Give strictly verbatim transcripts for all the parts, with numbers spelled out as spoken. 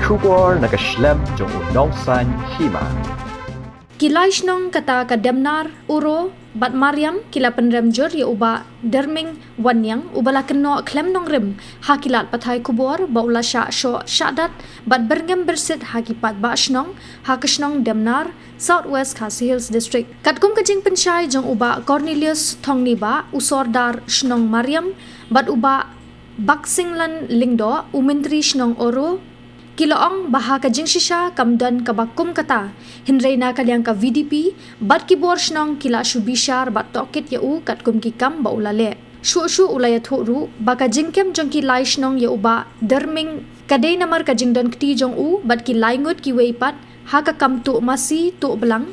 Khubor na ka shlem jong u nongsan hima. Ki lai shnong kata ka Demnar, Uro bad Mariam ki la pynrem jur ïa u Bah Derming Wanniang, uba la kynnoh khlem nongrim ha ki lad pathai khubor ba u la shah shoh shah dat bad byrngem byrsit ha ki paidbah shnong ha ka shnong Demnar, South West Khasi Hills District. Katkum ka jingpynshai jong u Bah Cornelius Thongni Bah, u Sordar shnong Mariam, bad u Bah Baksinglan Lyngdoh, u Myntri shnong Uro, ki la ong ba ha ka jingshisha kam don kaba kum kata, hynrei na ka liang ka V D P bad ki bor shnong ki la shu bishar bad tohkit ïa u katkum ki kam ba u la leh. Shuh shuh u la ïathuh ruh ba ka jingkem jong ki lai shnong ïa u Bah Derming ka dei namar ka jingdon kti jong u bad ki lai ngut kiwei pat ha ka kam tuh masi tuh blang,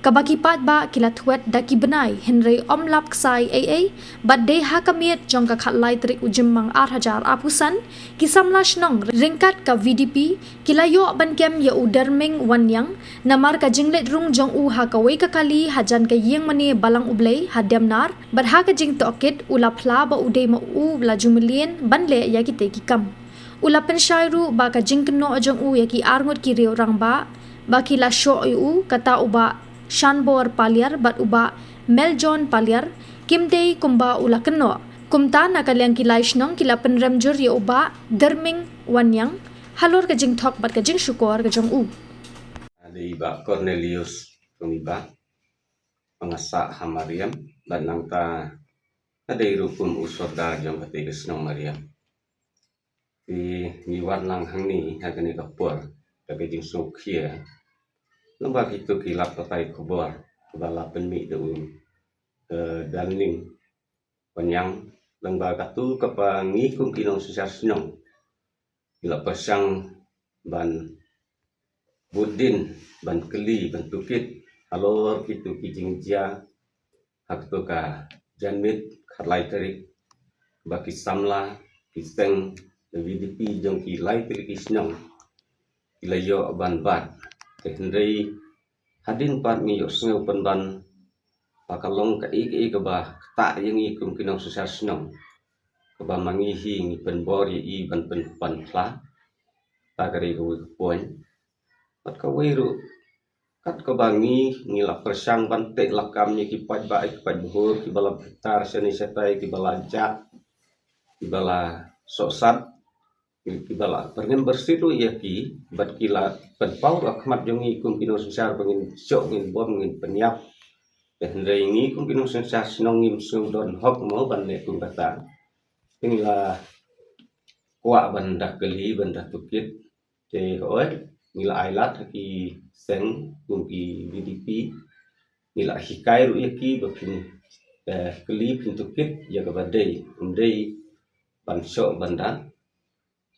kaba ki paidbah ki la thwet da ki bnai, hynrei ym lap ksai ei ei, bad dei ha ka miet jong ka khatlai tarik u Jymmang ar hajar arphew san, ki samla shnong ryngkat ka V D P ki la ïoh ban kem ïa u Derming Wanniang namar ka jingleit rung jong u ha kawei ka kali hajan ka ïingmane Balang U Blei ha Demnar, bad ha ka jingtohkit u la phla ba u dei ma u la ju mlien ban leh ïa kitei ki kam. U la pynshai ruh ba ka jingkynnoh jong u ïa ki arngut ki riew rangbah ba ki la shoh ïa u, kata u Bah Shanbor Paliar bad u Bah Meljon Paliar, kim dei kumba u la kynnoh. Kumta na ka liang ki lai shnong ki la pynrem jur ïa u Bah Derming Wanniang halor ka jingthok bad ka jingshukor ka jong u. Nga dei Bah Cornelius Thongni Bah, ba nga sah ha Mariam, bad nangta nga dei ruh kum u Sordar jong katei ka shnong Mariam. Te ngi wan lang hangne ha kane ka por da ka jingsngewkhia lyngba kito ki lad pathai khubor ba la pynmih da u, eh, Derming Wanniang, lyngba katu kaba ngi kum ki nongsynshar shnong ngi la pyrshang ban bud dien, ban kylli, ban tohkit halor kito ki jingjia ha kato ka janmiet khatlai tarik, ba ki samla, ki seng, V D P jong ki lai tylli ki shnong ki la ïoh ban bat. Te hynrei hadien pat ngi ïohsngew pynban ba ka long kaei kaei kaba ktah ïa ngi kum ki nongsynshar shnong, kaba ma ngi hi ngi pynbor ïa i ban pyn, ban phla. Kata ka dei kawei ka point. Bad kawei ruh, kat kaba ngi, ngi la pyrshang ban teh lakam ïa ki paidbah, ki paidbah kiba la bitar shane shatai, kiba la jah, kiba la sohsat, kiba la pyrngem byrsit ruh ïa ki, bad ki la pynpaw ruh ha khmat jong ngi kum ki nongsynshar ba ngin shoh, ngin bom, ngin pynïap. Te hynrei ngi kum ki nongsynshar shnong ngim sngew don hok mo ban leh kum kata. Te ngi la kwah ban da kylli, ban da tohkit. Te hooid, ngi la ailad ha ki seng kum ki V D P, ngi la hikai ruh ïa ki ba phin, eh, kylli, phin tohkit ïa kaba dei, ym dei ban shoh ban dat.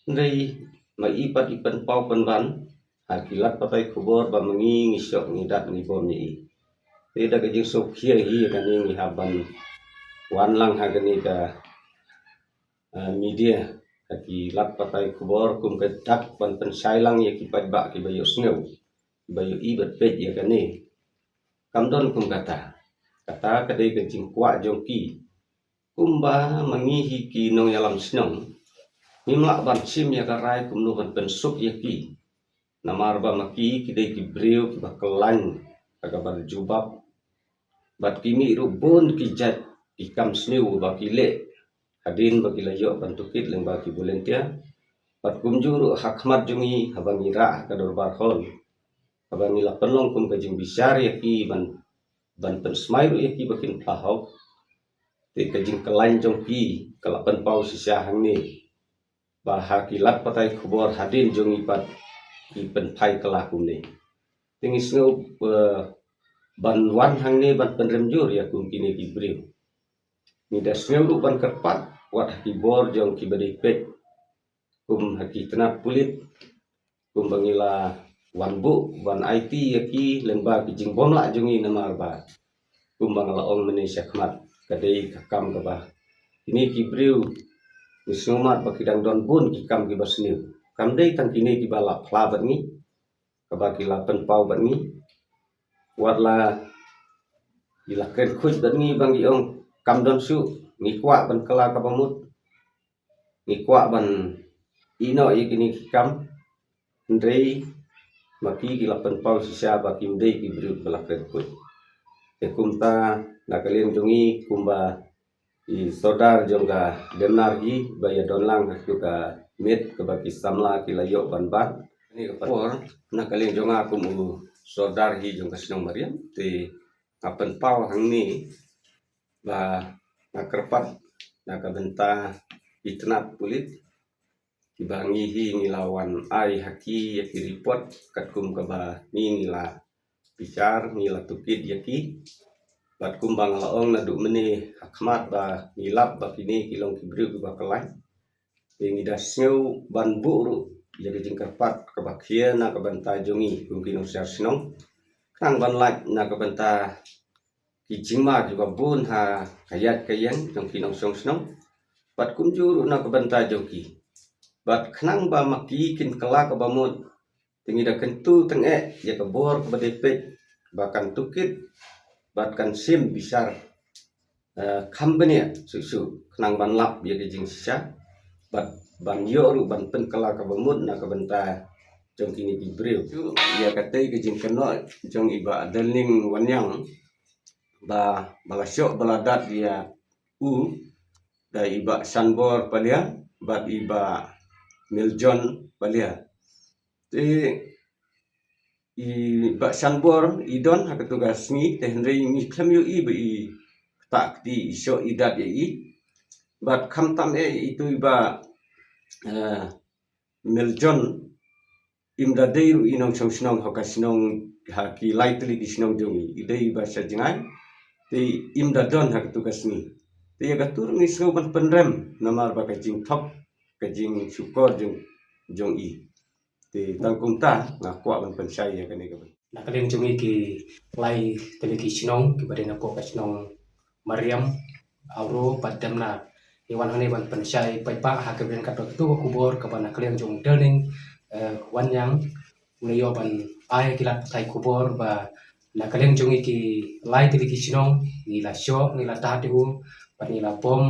Hynrei ma i pat i pynpaw pynban ha ki lad pathai khubor ba ma ngi ngi shoh, ngi dat, ngi bom ïa i. Te da ka jingsngewkhia hi ïa kane ngi hap ban wan lang ha kane ka, eh, media, ha ki lad pathai khubor kum ka dak ban pynshai lang ïa ki paidbah kiba ïohsngew, kiba ïohi bad peit ïa kane. Kam don kum kata. Kata ka dei ka jingkwah jong ki. Kumba ma ngi hi ki nongïalam shnong, ngim lah ban shim ïa ka rai kumno ban pynsuk ïa ki. Namar ba ma ki, ki dei ki briew kiba khlaiñ ha kaba jubab. Bad ki mih ruh bun ki jait ki kam sniew ba ki leh hadien ba ki la ïoh ban tohkit lyngba ki volunteer. Bad kumjuh ruh ha khmat jong ngi haba ngi rah ha ka dorbar hall, haba ngi la pynlong kum ka jingbishar ïa ki ban, ban pynsmai ruh ïa ki ba kin phla hok. Te ka jingkhlaiñ jong ki ka la pynpaw shisha hangne ba ha ki lad pathai khubor hadien jong ngi pat ki pynphai kylla kumne. Te ngi sngew, eh, ban wan hangne ban pynrem jur ïa kum kine ki briew. Ngi da sngew ruh ban kyrpad wat ha ki bor jong kiba dei peit, kum ha ki tnat pulit, kumba ngi la wan buh, wan aiti ïa ki lyngba ki jingbymlah jong ngi namar ba kumba nga la ong mynne shakhmat, ka dei ka kam kaba kine ki briew ngi sngewmat ba ki dang don bun ki kam kiba sniew. Kam dei tang kine kiba la phla bad ngi, kaba ki la pynpaw bad ngi. Wat la ki la kren khuid bad ngi ba ngi ong kam don shuh, ngi kwah ban kylla kaba mut, ngi kwah ban ïehnoh ïa kine ki kam. Hynrei ma ki ki la pynpaw shisha ba kim dei ki briew ba la kren kut. Te kumta na ka liang jong ngi kumba i sordar jong ka Demnar hi ba ïa don lang ha ka miet kaba ki samla ki la ïoh ban bat. Ni ka por na ka liang jong nga kum u sordar hi jong ka shnong Mariam te nga pynpaw hangne ba nga kyrpad na ka bynta i tnat pulit kiba ngi hi ngi la wan ai ha ki ïa ki report katkum kaba ngi ngi la bichar ngi la tohkit ïa ki. Bad kumba nga la ong naduh mynne ha khmat ba ngi lap ba kine ki long ki briew kiba kyllaiñ. Te ngi da sngew ban buh ruh ïa ka jingkyrpad kaba khia na ka bynta jong ngi kum ki nongshah shnong. Khnang ban lait na ka bynta ki jingma kiba bun ha ka ïaid ka ïeng jong ki nongshong shnong. Bad kumjuh ruh na ka bynta jong ki. Bad khnang ba ma ki kin kylla kaba mut. Te ngi da kyntu tyngeh ïa ka bor kaba dei peit ba kan tohkit bad kan shim bishar, eh, kham bniah shuh shuh khnang ban lap ïa ka jingshisha bad ban ïoh ruh ban pynkylla kaba mut na ka bynta jong kine ki briew. Shuh ïa katei ka jingkynnoh jong i Bah Delning Wanniang ba ba la shoh ba la dat ïa u da i Bah Shanbor Palia bad i Bah Miljon Palia. Te i Bah Shanbor i don ha katu ka sngi te hynrei ngi khlem ïohi ba i ktah kti i shoh i dat ïa i. Bad khamtam eh itu i Bah, eh, Miljon im da dei ruh i nongshong shnong ha ka shnong ha ki lai tylli ki shnong jong i. I dei i Bah Sha Jngai te im da don ha katu ka sngi. Te ïa katu ruh ngi sngew ban pynrem namar ba ka jingthok ka jingshukor jong jong i. Te tang kumta nga kwah ban pynshai ïa kane ka ban. Na ka liang jong ngi ki lai tylli ki shnong kiba dei na ka shnong Mariam, Awro bad Demnar. Ngi wan hangne ban pynshai paidbah ha ka bynta katu ka khubor kaba na ka liang jong Delning, eh, Wanniang u la ïoh ban ai ki lad pathai khubor ba na ka liang jong ngi ki lai tylli ki shnong ngi la shoh ngi la tad ïa u bad ngi la bom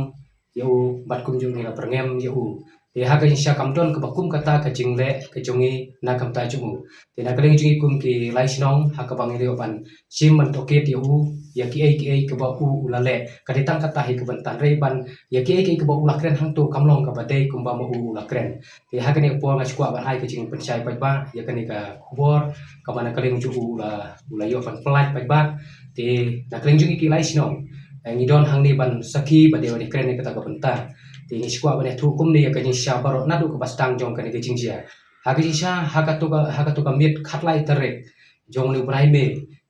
ïa u bad kumjuh ngi la pyrngem ïa u. Te ha ka jingshisha kam don kaba kum kata ka jingleh ka jong ngi na ka bynta jong u. Te na ka liang jong ngi kum ki lai shnong ha kaba ngi la ïoh ban shim ban tohkit ïa u ïa kiei kiei kaba u u la leh. Ka dei tang kata hi ka bynta hynrei ban ïa kiei kiei kaba u la kren hangto kam long kaba dei kumba ma u u la kren. Te ha kane ka por nga shu kwah ban ai ka jingpynshai paidbah ïa kane ka khubor kaba na ka liang jong u u la u la ïoh ban pynlait paidbah. Te na ka liang jong ngi ki lai shnong, eh, ngi don hangne ban sakhi ba dei ba dei kren ïa kata ka bynta. Te ngi shu kwah ban ïathuh kumne ïa ka jingshisha baroh naduh kaba sdang jong kane ka jingjia. Ha ka jingshisha ha katu ka ha katu ka miet khatlai tarik jong une u bnai May.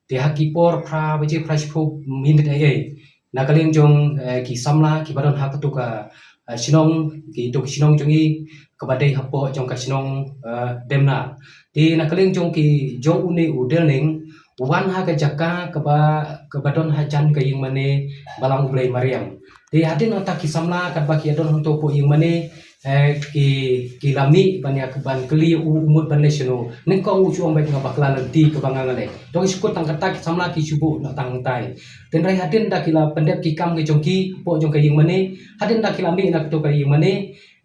Te ha ki por phra baje phra shiphew minit eiei na ka liang jong, eh, ki samla kiba don ha katu ka, eh, shnong, kito ki shnong jong ngi kaba dei hapoh jong ka shnong, eh, Demnar. Te na ka liang jong ki jong une u Delning u wan ha ka jaka kaba kaba don hajan ka ïing mane balang U Blei Mariam. Te hadien nangta ki samla katba ki ïa don hangto hapoh ïing mane, eh, ki ki la mih ban ïa ban kylli u u mut ban leit shano. Nyngkong u shu ong ba nga bakla lynti kaba nga nga leh. To ki shu kut tang kata ki samla ki shu buh na tang tai. Te hynrei hadien da ki la pyndep ki kam ki jong ki hapoh jong ka ïing mane, hadien da ki la mih na kato ka ïing mane,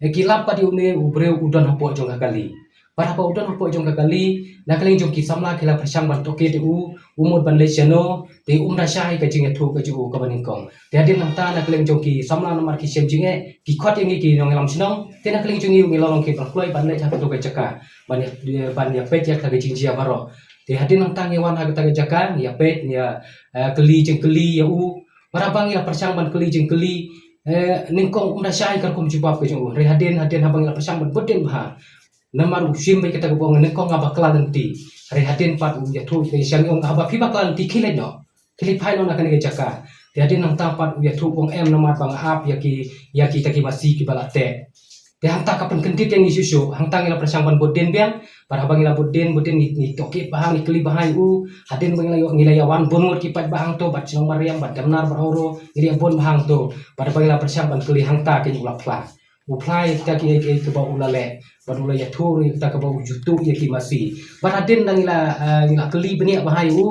eh, ki lap pat ïa une u briew u don hapoh jong ka kali. Bad haba u don hapoh jong ka kali na ka liang jong ki samla ki la pyrshang ban tohkit ïa u u mut ban leit shano, te um da shai ka jingïathuh ka jong u kaba nyngkong. Te hadien nangta na ka liang jong ki samla namar ki shem jingeh ki khot ïa ngi ki nongïalam shnong. Te na ka liang jong ngi ngi la long ki ban kloi ban leit ha kato ka jaka ban ïa ban ïa peit ïa kata ka jingjia baroh. Te hadien nangta ngi wan ha kata ka jaka ngi ïa peit ngi ïa, eh, kylli jingkylli ïa u. Bad haba ngi la pyrshang ban kylli jingkylli, eh, nyngkong um da shai ka rukom jubab ka jong u. Hynrei hadien hadien haba ngi la pyrshang ban bud dien bha namar u shim beit kata ka bong nyngkong nga bakla lynti. Hynrei hadien pat u ïathuh ïa ngi sha ngi ong haba phi bakla lynti khie leit noh. Khie leit phai noh na kane ka jaka. Te hadien nangta pat u ïathuh u ong em namar ba nga ap ïa ki ïa kita ki masi kiba la teh. Te hangta ka pynkyndit ïa ngi shuh shuh hangta ngi la pyrshang ban bud dien biang. Bad haba ngi la bud dien bud dien ngi ngi tohkit bha ngi kylli bha ïa u. Hadien ba ngi la ïoh ngi la ïa wan bun ngut ki paidbah hangto bad shnong Mariam bad Demnar bad Awro ngi la ïa bun bha hangto. Bad haba ngi la pyrshang ban kylli hangta keiñ u la phla. U phla ïa kita kiei kiei kaba u la leh bad u la ïathuh ruh ïa kita kaba u ju tuh ïa ki masi. Bad hadien da ngi la, eh, ngi la kylli bniah bha ïa u,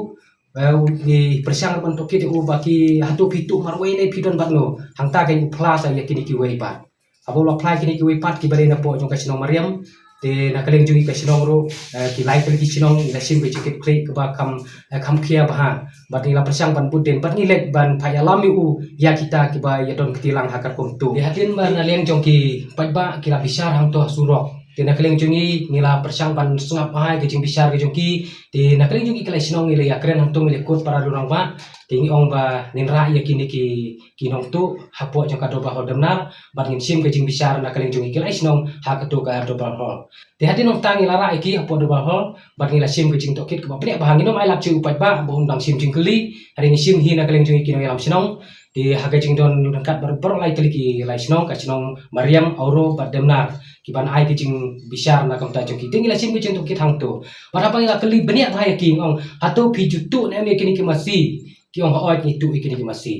eh, u, ngi pyrshang ban tohkit ïa u ba ki hato phi tuh marwei ne phi don bad no. Hangta keiñ u phla sa ïa kine kiwei pat. Haba u la phla ïa kine kiwei pat kiba dei napoh jong ka shnong Mariam, Te na ka liang jong ngi ka shnong ruh, eh, ki lai tylli ki shnong ngi la shim ka jingkitkhlieh kaba kham, eh, kham khia bha. Bad ngi la pyrshang ban bud dien, bad ngi leit ban phah ïalam ïa u, ïa kita kiba ïadon kti lang ha ka rukom tuh. Te hadien ba na liang jong ki paidbah ki la bishar hangto ha surok, te na ka liang jong ngi ngi la pyrshang ban sngap bha ïa ka jingbishar ka jong ki. Te na ka liang jong ki ki lai shnong ngi la ïakren hangto, ngi la kut para rangbah. Te ngi ong ba ngin rah ïa kine ki, ki nongtuh hapoh jong ka Dorbar Hall Demnar, bad ngin shim ka jingbishar na ka liang jong ki ki lai shnong ha kato ka Dorbar Hall. Te hadien nangta ngi la rah ïa ki hapoh Dorbar Hall, bad ngi la shim ka jingtohkit kaba bniah bha. Ngin ym ailad shuh ïa u paidbah ba un dang shim jingkylli, hynrei ngi shim hi na ka liang jong ki nongïalam shnong. Te ha ka jingdon ryngkat baroh lai tylli ki lai shnong, ka shnong Mariam, Awro bad Demnar, ki ban ai ka jingbishar na ka bynta jong ki. Te ngi la shim ka jingtohkit hangto. Bad haba ngi la kylli bniah bha ïa ki, ngi ong, hato phi ju tuh ne em ïa kine ki masi? Ki ong, hooid, ngi tuh ïa kine ki masi.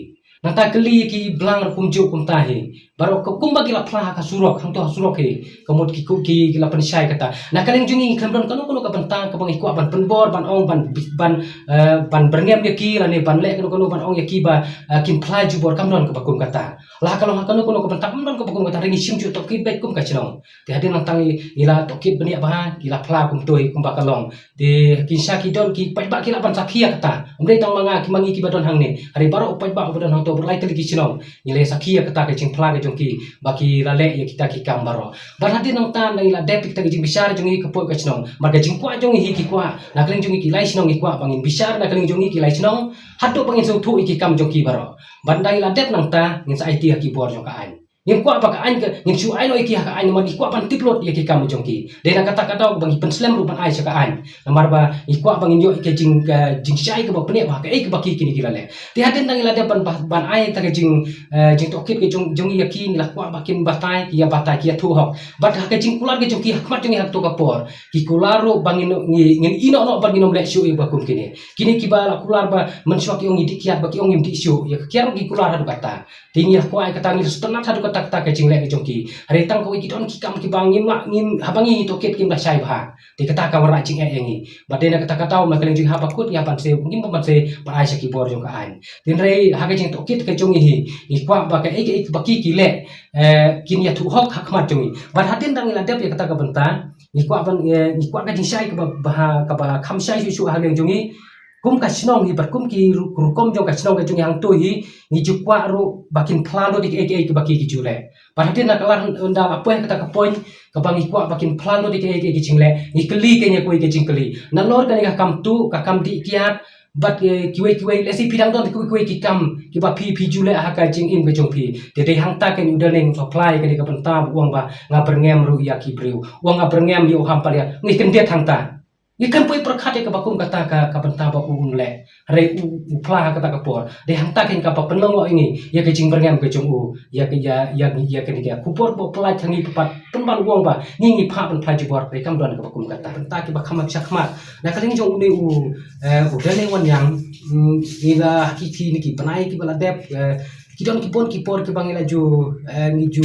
Nangta kylli ïa ki blang ruh kumjuh kumta hi. Baroh ka kumba ki la phla ha ka surok, hangto ha surok hi. Ka mut ki ku-, ki, ki la pynshai kata. Na ka liang jong ngi kam don kano kano ka bynta kaba ngi kwah ban pynbor, ban ong, ban, ban, eh, ban byrngem ïa ki, lane ban leh kano kano ban ong ïa ki ba, eh, kin phla jubor, kam don kaba kum kata. La ka long ha kano kano ka bynta kam don kaba kum kata, hynrei ngi shim ju tohkit beit kum ka shnong. Te hadien nangta ngi, ngi la tohkit bniah bha, ki la phla kumto hi kumba ka long. Te kin sa ki don ki paidbah ki lah ban sakhi ïa kata. Ym dei tang ma nga, ki ma ngi kiba don hangne, hynrei baroh u paidbah uba don hangto, baroh lai tylli ki shnong, ngi la sakhi ïa kata ka jingphla ka jong ki ba ki la leh ïa kita ki kam baroh. Bad hadien nangta ngi la dep ïa kita ki jingbishar jong ngi hapoh ka shnong. Bad ka jingkwah jong ngi hi ki kwah, na ka liang jong ngi ki lai shnong ngi kwah ba ngin bishar na ka liang jong ngi ki lai shnong, haduh ba ngin sngewthuh ïa ki kam jong ki baroh. Bad nda ngi la dep nangta ngin sa aiti ha ki bor jong ka aiñ. Ngim kwah ba ka aiñ ka, ngin shu ai noh ïa ki ha ka aiñ, namar ngi kwah ban tip lut ïa ki kam jong ki. Dei na kata ka daw ba ngi pynslem ruh ban ai sha ka aiñ. Namar ba ngi kwah ba ngin ïoh ïa ka jing, ka jingshai kaba bniah ba kaei kaba ki kine ki la leh. Te hadien nda ngi la dep ban, ban, ban ai ta ka jing, eh, jingtohkit ka jong, jong ngi ïa ki, ngi la kwah ba kin batai, ki ïa batai, ki ïathuh hok. Bad ha ka jingkular ka jong ki ha khmat jong ngi ha kato ka por, ki kular ruh ba ngin, ngi, ngin ïeh noh noh bad ngin ym leh shuh ïa ba kum kine. Kine kiba la kular ba mynshuwa ki ong ngi dih kiad, ba ki ong ngim dih shuh, ïa ka kiad ruh ki kular haduh katta. Te ngi la kwah ïa kata, ngi la sngewtynnat haduh katta katta ka jingleh ka jong ki. Hynrei tang kawei ki don ki kam kiba ngim lah, ngim, haba ngi tohkit kim da shai bha. Te kata ka wanrah jingeh ïa ngi. Bad dei na kata ka daw na ka liang jong ngi haba kut ngi hap ban sei, ngim ban sei ban ai sha ki bor jong ka aiñ. Te hynrei ha ka jingtohkit ka jong ngi hi, ngi kwah ba kaei kaei ba ki ki leh, eh, kin ïathuh hok ha khmat jong ngi. Bad hadien nda ngi la dep ïa kata ka bynta, ngi kwah ban, eh, ngi kwah ka jingshai kaba, ba, kaba kham shai shuh shuh ha liang jong ngi. Kum ka shnong hi bad kum ki ru-, rukom jong ka shnong ka jong ngi hangto hi, ngi ju kwah ruh ba kin phla lut ïa kiei kiei kiba ki ki ju leh. Bad hadien nda ka la, nda la poi ha kata ka point kaba ngi kwah ba kin phla lut ïa kiei kiei ki jingleh, ngi kylli kane kawei ka jingkylli. Nalor kane ka kam tuh, ka kam dih kiad, bad, eh, kiwei kiwei, lehse phi dang don kiwei kiwei ki kam kiba phi, phi ju leh ha ka jingim ka jong phi. Te dei hangta kane u Daniel u sa phla ïa kane ka bynta ba u ong ba nga byrngem ruh ïa ki briew. U ong nga byrngem ïa u Hampaliat. Ngi kyndit hangta. Ngi khlem poi pyrkhat ïa kaba kum kata ka, ka bynta ba u un leh. Hynrei u, u phla ha kata ka por. Dei hangta kane kaba pynlyngngoh ïa ngi ïa ka jingbyrngem ka jong u. Ïa ka, ïa, ïa, ïa kane ka khubor ba u pyllait ha ngi pat pynban u ong ba ngi, ngi phah ban phla jubor, hynrei kam don kaba kum kata. Bynta kiba kham shakhmat. Na ka liang jong une u, eh, u Daniel Wanniang, mm, ngi la ha ki, kine ki bnai kiba la dep, eh, ki don ki bun ki por kiba ngi la ju, eh, ngi ju,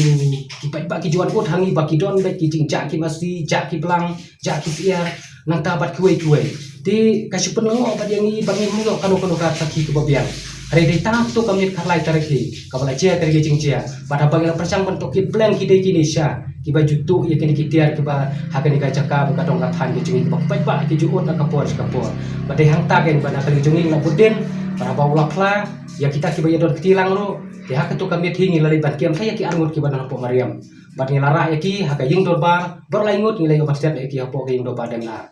ki paidbah ki ju wan ud ha ngi ba ki don beit ki jingjah ki masi, jah ki blang, jah ki syiar, nangta bad kiwei kiwei. Te ka shu pynlyngngoh bad ïa ngi ba ngim ïoh kano kano ka sakhi kaba biang. Hynrei dei tang ha kato ka miet khatlai tarik hi kaba la jia ka ri ka jingjia. Bad haba ngi la pyrshang ban tohkit bleng ki dei kine sha kiba ju tuh ïa kine ki tiar kiba ha kane ka jaka ba ka dong ka thaiñ ka jong ngi, kiba paidbah ki ju ud na ka por sha ka por. Bad dei hangta kane ba na ka liang jong ngi ngi la bud dien, bad haba u la phla ïa kita kiba ïadon kti lang ruh. Te ha kato ka miet hi ngi la leit ban kem sa ïa ki arngut kiba don hapoh Mariam. Bad ngi la rah ïa ki ha ka ïing dorbar, baroh lai ngut ngi la ïoh ban stet ïa ki hapoh ka ïing dorbar Demnar.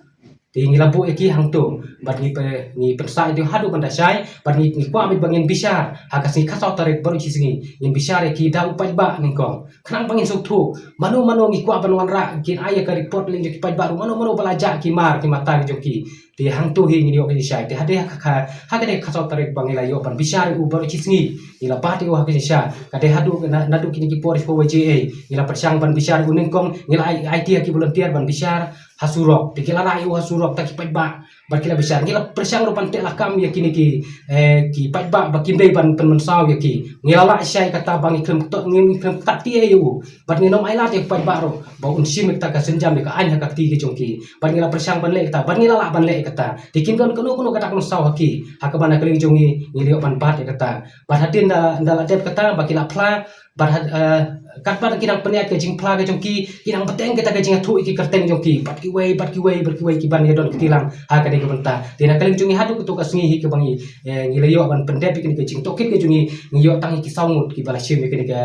Te ngi la buh ïa ki hangto, bad ngi pyn-, ngi pynsah ïa ki haduh ban da shai, bad ngi, ngi kwah beit ba ngin bishar ha ka sngi khatsaw tarik baroh shi sngi, ngin bishar ïa ki da u paidbah nyngkong. Khnang ba ngin sngewthuh, mano mano ngi kwah ban wanrah, kin ai ïa ka report lyngba ki paidbah ruh, mano mano ba la jah ki mar ki mata ki jong ki. Te hangto hi ngin ïoh ka jingshai. Te hadien ha ka, ha ka dei khatsaw tarik ba ngi la ïoh ban bishar ïa u baroh shi sngi. Ngi la bat ïa u ha ka jingshisha. Ka dei haduh na, naduh kine ki por shi por wei jingeh, ngi la pyrshang ban bishar ïa u nyngkong, ngi la ai, aiti ha ki volunteer ban bishar ha surok. Te ki la rah ïa u ha surok, ta ki paidbah bad ki la bishar. Ngi la pyrshang ruh ban teh lakam ïa kine ki, eh, ki paidbah ba kim dei ban pynmynsaw ïa ki. Ngi la lah shai kata ba ngi khlem ktah, ngi khlem ktah ïa u. Bad ngin ym ailad ïa ki paidbah ruh ba un shim ïa kata ka sienjam ïa ka aiñ ha ka kti ka jong ki. Bad ngi la pyrshang ban leh kata, bad ngi la lah ban leh kata. Te kim don kano kano ka dak mynsaw ha ki, ha kaba na ka liang jong ngi ngi la ïoh ban bat ïa kata. Bad hadien nda, nda la dep kata ba ki la phla, bad had, eh, katba ki nang pynïaid ka jingphla ka jong ki, ki nang bteng kita ka jingïathuh ïa ki kyrteng jong ki bad kiwei bad kiwei bad kiwei kiban ïadon kti lang ha kane ka bynta. Te na ka liang jong ngi haduh kato ka sngi hi kaba ngi, eh, ngi la ïoh ban pyndep ïa kane ka jingtohkit ka jong ngi, ngi ïoh tang ïa ki saw ngut kiba la shim ïa kane ka,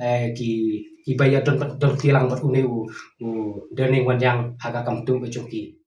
eh, ki, kiba ïadon bad, don kti lang bad une u, u Doniang Wanniang ha ka kam tuh ka jong ki.